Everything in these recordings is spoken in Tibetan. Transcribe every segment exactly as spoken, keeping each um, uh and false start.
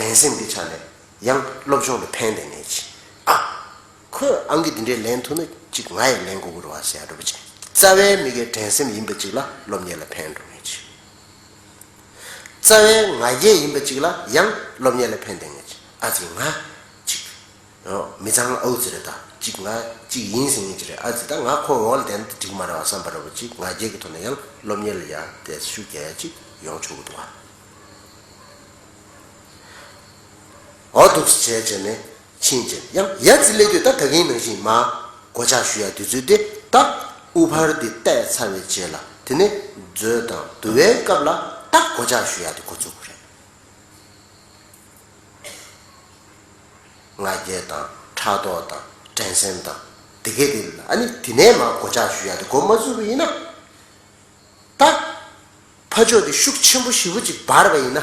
འགྲན་སེམས་ཀྱི་ཆ་ནས་ཡང་སློབ་སྦྱོང་ལ་ཕན་བཏགས་ངེས་ཅིག་ཨ། ཁོས་ཨང་ཀི་འདི་འདྲའི་ལེན་ཐུབ་ན་ཅིག་ང་ཡང་ལེན་དགོས་ཀྱི་རེད་བ་ཟེར་ཡ་འདྲ་པོ་ཅིག་རྩ་བའི་མི་གའི་འགྲན་སེམས་ཡིན་པ་ཅིག་ལ་སློབ་གཉེར་ལ་ཕན་འགྲོ་ངེས་ཅིག་རྩ་བའི་ང་རྒྱལ་ཡིན་པ་ཅིག་ལ་ཡང་སློབ་གཉེར་ལ་ཕན་བཏགས་ངེས་ཅིག་ཨ་ཙི་ང་ཅིག་མི་ཚང་ཨའུ་ཙི་རེད་ད། ཅིག་ང་ཅིག་ཡིན་ཟེར་ངེས་ཅིག་རེད། ཨ་ཙི་ད་ང་ཁོ་འོག་ལ་བསྡད་ན་འགྲིག་མ་རེད་བ་བསམ་པ་འདྲ་པོ་ཅིག་ང་རྒྱལ་གྱི་ཐོག་ནས་ཡང་སློབ་གཉེར་ལ་ཡང་དེ་ཤུགས་རྒྱག་ཡ་ཅིག་ཡོང་ཆོག་གི་འདུག་བ། འོ་འདུག་སེ་བྱས་བྱས་ནས་ཕྱིན་བྱས་ཡང་ཡ་ཙི་སླེབས་དུས་ད་ད་གིན་ནང་བཞིན་མ་གོ་ཆ་ཞུ་ཡ་དུས་ཚོད་དེ་ད་དབུ་ཕར་འདི་བལྟས་ཚར་བའི་རྗེས་ལ་དེ་ནས་མཛོད་དང་བསྡུ་བའི་སྐབས་ལ་ད་གོ་ཆ་ཞུ་ཡ་དེ་འགོ་བཙུགས་པ་རེད། ང་རྒྱལ་དང་ཕྲག་དོག་དང་འགྲན་སེམས་དང་དེ་གས་དེ་ལ་ཨ་ནི་དེ་ནས་མ་གོ་ཆ་ཞུ་ཡ་དེ་འགོ་མ་བཙུགས་པ་ཡིན་ན། ད་ཕ་ཕྱོགས་དེ་ཤུགས་ཆེན་པོ་ཞེ་པོ་ཅིག་འབར་བ་ཡིན་ན།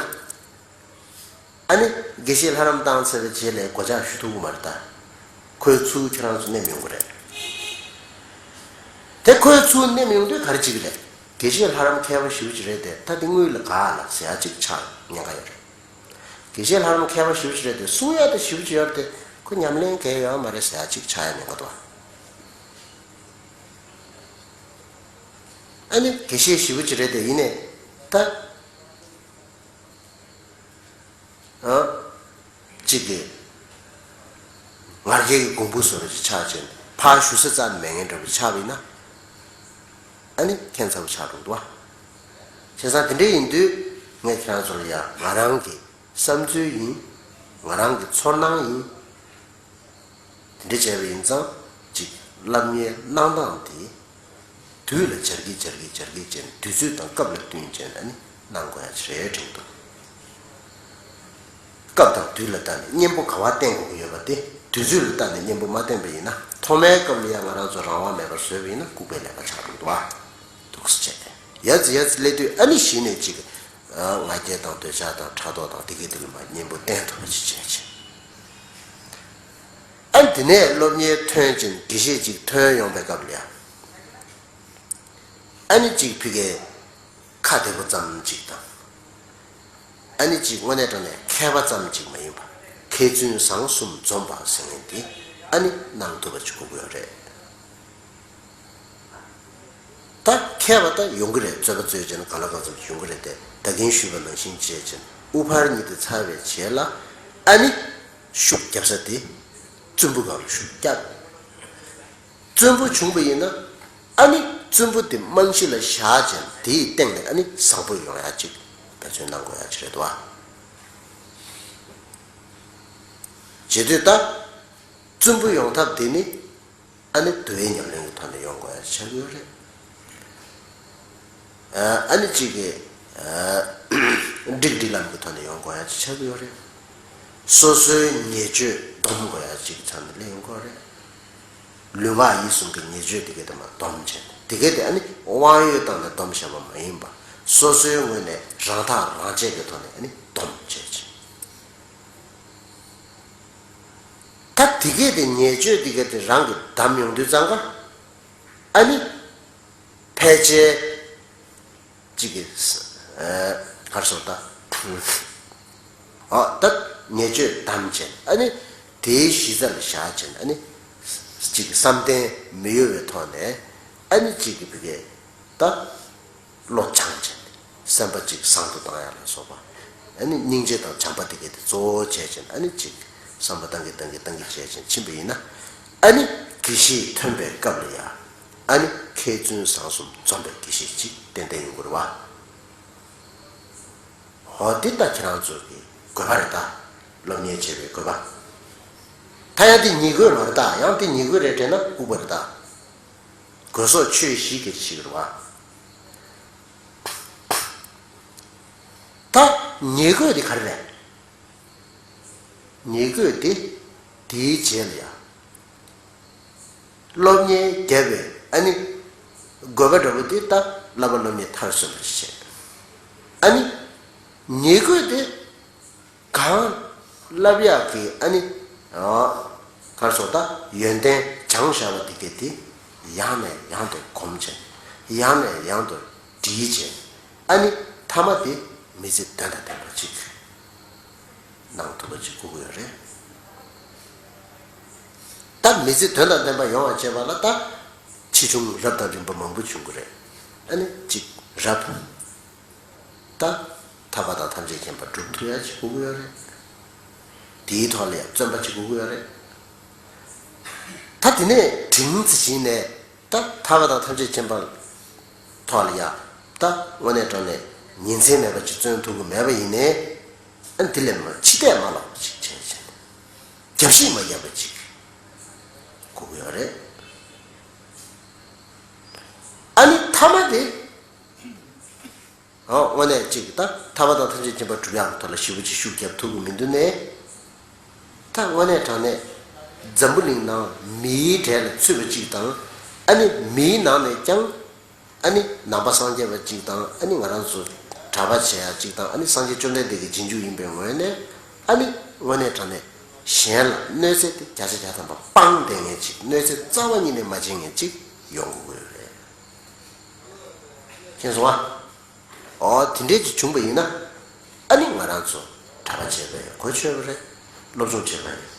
ཨ་ནི་དགེ་བཤེས་ལྷ་རམས་བཏང་ཚར་བའི་རྗེས་ལ་གོ་ཆ་ཞུ་ཐུབ་ཀྱི་མ་རེད་ད། ཁོའི་ཚུར་ཁྱེད་རང་ཚོ་མནན་ཡོང་གི་རེད། དེ་ཁོའི་ཚུར་མནན་ཡོང་དུས་ག་རེ་བྱེད་ཀྱི་རེད། དགེ་བཤེས་ལྷ་རམས་མཁས་པ་ཞེ་པོ་ཅིག་རེད་དེ་ད་དེ་དངུལ་ལ་དགའ་ལ་ཟེར་ཡ་ཅིག་ཆགས་ཉེན་ཁ་ཡོད་རེད། དགེ་བཤེས་ལྷ་རམས་མཁས་པ་ཞེ་པོ་ཅིག་རེད་དེ་གསུང་ཡ་དེ་ཞེ་པོ་ཅིག་ཡོད་རེད་དེ་ཁོ་ཉམས་ལེན་གང་ཡོད་མ་རེད་ཟེར་ཡ་ཅིག་ཆགས་ཡ་ཉེན་ཁ་འདུག་ཨ་ནི་དགེ་བཤེས་ཞེ་པོ་ཅིག་རེད་དེ་ཡིན་ནའི་ད། ཨ། གཅིག་གིས་ང་རྒྱལ་གྱི་གོང་བུ་བཟོ་འདྲ་ཅིག་ཆགས་བྱས་ནས་ཕར་ཞུ་ས་རྩ་ནས་མེད་མཁན་འདྲ་པོ་ཆགས་པ་ཡིན་ན། ཨ་ནི་ཁྱད་མཚར་པོ་ཆགས་འགྲོ་འདུག་བ། བྱས་ཙང་དེ་འདྲ་ཡིན་དུས་ངས་ཁྱེད་རང་ཚོ་ལ་ཡ་ང་རང་གི་བསམ་ཚུལ་ཡིན། ང་རང་གི་ཚོར་སྣང་ཡིན། དེ་འདྲ་བྱས་པ་ཡིན་ཙང་ཅིག་སློབ་གཉེར་གནང་སྟངས་དེ་དུས་ལ་སྦྱར་གྱི་སྦྱར་གྱི་སྦྱར་གྱི་བྱས་ནས་དུས་ཚོད་དང་སྐབས་ལ་བསྟུན་བྱས་ནས་ཨ་ནི་གནང་དགོས་ཡ་ཅིག་རེད་དྲན་འདུག་སྐབས་དང་དུས་ལ་བལྟས་ནས་གཉེན་པོ་ག་བ་བསྟེན་དགོས་ཀྱི་ཡོད་པ་དེ་དུས་ཚོད་ལ་བལྟས་ནས་གཉེན་པོ་མ་བསྟེན་པ་ཡིན་ན་ཐོག་མའི་སྐབས་ལ་ཡང་ང་རང་ཚོ་རང་དབང་མེད་པར་བཟོས་པ་ཡིན་ན་ལྐུགས་པའི་ལས་ཀ་ཆགས་འགྲོ་འདུག་ཨ། འདུག་སེ་བྱས་ཏེ་ཡ་ཙི་ཡ་ཙི་སླེབས་དུས་ཨ་ནི་གཞི་ནས་ཅིག་ང་རྒྱལ་དང་འདོད་ཆགས་དང་ཕྲག་དོག་དང་དེ་གའི་དེ་ལ་མ་གཉེན་པོ་བསྟེན་ཐུབ་པ་ཅིག་བྱས་བྱས། ཨ་ནི་དེ་ནས་སློབ་གཉེར་ཐོན་ཅིང་དགེ་བཤེས་ཅིག་ཐོན་ཡོང་པའི་སྐབས་ལ་ཡ། ཨ་ནི་ཅིག་ཕ་གིའི་ཁ་བདེ་པོ་ཙམ་ཅིག་དང་། ཨ་ནི་ཅིག་དངོས་གནས་དྲང་གནས་མཁས་པ་ཙམ་ཅིག་མ་ཡིན་པ། མཁས་བཙུན་བཟང་གསུམ་འཛོམས་པ་ཟེར་མཁན་དེ་ཨ་ནི་གནང་ཐུབ་པ་ཅིག་དགོས་ཀྱི་ཡོད་རེད། ད་མཁས་པ་ད་ཡོང་གི་རེད། རྩོད་པ་རྩོད་བྱས་ན་གང་ལ་གང་འཚམ་ཅིག་ཡོང་གི་རེད་དེ་ད་གིན་ཞུས་པ་ནང་བཞིན་བྱས་བྱས་ན་དབུ་ཕར་གཉིས་དེ་ཚར་བའི་རྗེས་ལ་ཨ་ནི་ཤུགས་རྒྱབ་ས་དེ་བཙུན་པོ་སྒང་ལ་ཤུགས་རྒྱབ། བཙུན་པོ་བྱུང་བ་ཡིན་ན་ཨ་ནི་བཙུན་པོ་དེ་རྨང་གཞི་ལ་བཞག་ཅིང་དེའི་སྟེང་ནས་ཨ་ནི་བཟང་པོ་ཡོང་ཡ་ཅིག་འབད་བརྩོན་གནང་དགོས་ཡ་ཅིག་རེད་དོ། བྱེད་དུས་ད་བཙུན་པོ་ཡོང་ཐབས་དེ་ནི་ཨ་ནི་འདུལ་བའི་ཉམས་ལེན་གྱི་ཐོག་ནས་ཡོང་དགོས་ཡ་ཆགས་ཀྱི་ཡོད་རེད། ཨ་ནི་གཅིག་གིས་འགྲིག་འགྲིག་ལམ་གྱི་ཐོག་ནས་ཡོང་དགོས་ཡ་ཅིག་ཆགས་ཀྱི་ཡོད་རེད། སོ་སོའི་ཉེས་སྤྱོད་སྡོམ་དགོས་ཡ་ཅིག་ཚང་ནས་སླེབས་ཡོང་གི་ཡོད་རེད། ལུས་ངག་ཡིད་གསུམ་གྱི་ཉེས་སྤྱོད་དེ་གའི་དེ་མ་སྡོམ་བྱས་ནས་དེ་གའི་དེ་ཨ་ནི་དབང་ཡོད་སྟེང་ནས་སྡོམ་བཞག་པ་མ་ཡིན་པ་སོ་སོའི་ངོས་ནས་རང་ཐག་རང་བཅད་ཀྱི་ཐོག་ནས་ཨ་ནི་སྡོམ་བྱས་ཅིང་། ད་དེ་གའི་དེ་ཉེས་སྤྱོད་དེ་གའི་དེ་རང་གིས་བསྡམས་ཡོང་དུས་ཙང་ཀ་ཨ་ནི་ཕལ་ཆེར། གཅིག་གིས་གར་སོང་ད། ཨ་ད་ཉེས་སྤྱོད་བསྡམས་བྱས་ཨ་ནི་དེའི་གཞི་རྩ་ལ་བཞག་བྱས་ཨ་ནི་གཅིག་གི་བསམ་གཏན་མི་གཡོ་བའི་ཐོག་ནས་ཨ་ནི་གཅིག་གི་བི་གའི་ད་བློ་སྦྱངས་བྱས་སེམས་པ་གཅིག་བཟང་དུ་བཏང་ཡ་ལ་སོགས་པ་ཨ་ནི་སྙིང་རྗེ་དང་བྱམས་པ་དེ་གའི་དེ་གཙོ་བོ་བྱས་བྱས་ཨ་ནི་གཅིག་བསམ་པ་བཏང་གི་བཏང་གི་བཏང་གི་བྱས་བྱས་ཕྱིན་པ་ཡིན་ན་ཨ་ནི་དགེ་བཤེས་ཐོན་པའི་སྐབས་ལ་ཡ། ཨ་ནི་མཁས་བཙུན་བཟང་གསུམ་འཛོམས་པའི་དགེ་བཤེས་ཅིག་ཏན་ཏན་ཡོང་དགོས་རེད་བ། འོ་འདི་ལྟ་ཁྱེད་རང་ཚོ་གི་དགོས་པ་རེད་ད། སློབ་གཉེར་བྱེད་པའི་དགོས་པ། ད་ཡང་འདི་ཉེས་དགོས་མ་རེད་ད་ཡང་འདི་ཉེས་དགོས་རེད་དྲན་ན་ལྐུགས་པ་རེད་ད། དགོས་སོགས་ཆོས་བཞི་སྐད་ཆ་ཞིག་རེད་བ། ད་ཉེས་དགོས་འདི་ག་རེ་རེད། ཉེས་དགོས་དེ་དེའི་རྗེས་ལ་ཡ། སློབ་གཉེར་བརྒྱབ་པའི་ཨ་ནི་དགོས་པ་འདྲ་པོ་དེ་ད་བསླབ་པ་སློབ་གཉེར་མཐར་སོན་པ་ཞིག་བྱས། ཨ་ནི་ཉེས་དགོས་དེ་གང་བསླབ་ཡག་གི་ཨ་ནི་གར་སོང་ད་ཡོན་ཏན་སྦྱངས་བཞག་པ་དེ་གས་དེ་ཡང་ནས་ཡང་དུ་གོམས་བྱས་ཡང་ནས་ཡང་དུ་འདྲིས་བྱས་ཨ་ནི་མཐའ་མ་དེ་མི་ཚེ་དོན་དང་ལྡན་པ་ཅིག་གནང་ཐུབ་པ་ཅིག་དགོས་ཀྱི་ཡོད་རེད། ད་མི་ཚེ་དོན་དང་ལྡན་པ་ཡོང་བ་བྱེད་པ་ལ་ད་ཆེ་ཆུང་རབ་དང་རིམ་པ་མང་པོ་བྱུང་གི་རེད། ཨ་ནི་གཅིག་རབ། ད་ཐར་པ་དང་ཐམས་ཅད་མཁྱེན་པ་སྒྲུབ་ཐུབ་ཡ་ཅིག་དགོས་ཀྱི་ཡོད་རེད། དེའི་ཐོག་ལ་ཡང་བརྩོན་པ་ཅིག་དགོས་ཀྱི་ཡོད་རེད། ད་དེ་ནས་དྲིན་ཙི་བྱིན་ནས་ད་ཐར་པ་དང་ཐམས་ཅད་མཁྱེན་པ་ཐོག་ལ་ཡ་ད་དངོས་གནས་དྲང་གནས་ཉིན་མཚན་མེད་པ་ཅིག་བརྩོན་ཐུབ་ཀྱི་མེད་པ་ཡིན་ནའི། ཨ་ནི་དེ་ལས་མ་ཕྱི་བལྟས་མ་ལོག་པ་ཅིག་བྱས་བྱས་ནས་རྒྱབ་བཤིག་མ་བརྒྱབ་པ་ཅིག་དགོས་ཀྱི་ཡོད་རེད། ཨ་ནི་མཐའ་མ་དེ། ཨོ་དངོས་གནས་གཅིག་ད་ཐར་པ་དང་ཐམས་ཅད་མཁྱེན་པ་སྒྲུབ་ཡག་གི་ཐོག་ལ་ཞེ་པོ་ཅིག་ཤུགས་རྒྱབ་ཐུབ་ཀྱི་མི་འདུག་ནས། ད་དངོས་གནས་དྲང་གནས་འཛམ་བུ་གླིང་ནང་མིའི་གྲས་ལ་ཚུད་པ་ཅིག་དང་། ཨ་ནི་མིའི་ནང་ནས་ཀྱང་ཨ་ནི་ནང་པ་སངས་རྒྱས་པ་ཅིག་དང་། ཨ་ནི་ང་རང་ཚོ་གྲྭ་པ་བྱེད་ཡག་ཅིག་དང་། ཨ་ནི་སངས་རྒྱས་བཅོམ་ལྡན་འདས་ཀྱི་རྗེས་འཇུག་ཡིན་པའི་ངོས་ནས། ཨ་ནི་དངོས་གནས་དྲང་གནས་གཞན་ལ་གནོད་འཚེ་དེ་བརྒྱ་ཆ་བརྒྱ་ཐམ་པ་སྤངས་བསྡད་མཁན་ཅིག་གནོད་འཚེ་རྩ་བ་ཉིད་ནས་མ་བྱེད་མཁན་ཅིག་ཡོང་དགོས་ཀྱི་ཡོད་རེད། མཁྱེན་སོང་ཨ། ཨོ་དེ་འདྲས་ཅིག་བྱུང་པ་ཡིན་ན། ཨ་ནི་ང་རང་ཚོ་གྲྭ་པ་བྱེད་པའི་གོ་ཆོད་པ་རེད། སློབ་སྦྱོང་བྱེད་པའི་གོ་